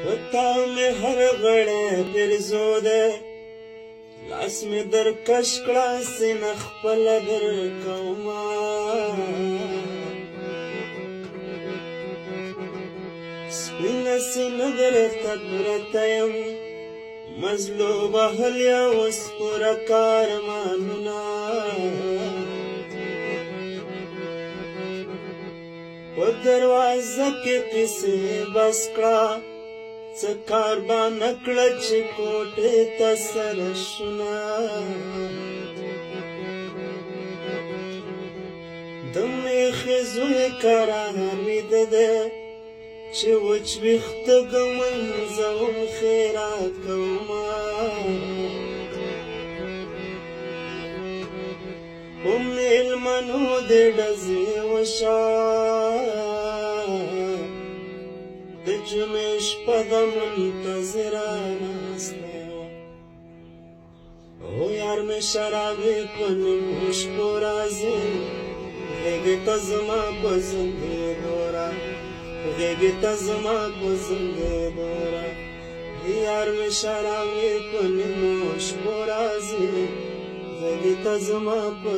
په تا مې هر غړی پیرزو دی، لاس مې در کش کړه سینه خپله در کومه. سپینه سینه درته پرته یم، مزلو وهلی اوس پوره کارمانونه. په دروازه کې قصې بس کړه، څه کار به نه کړه چې کوټې ته سره شونه. د میخې زوی کرار ویده دی، چې وچ ویښته ږمنځوم خیرات کومه. په میلمنو دې ډزې وشه، د جمعې شپه ده منتظره ناسته وه. او یار مې شرابې په نیمو شپو راځي، غېږې ته زما په زنګېدو را، غېږې ته زما په زنګېدو را. یار مې شرابې په نیمو شپو راځي، غېږې ته زما په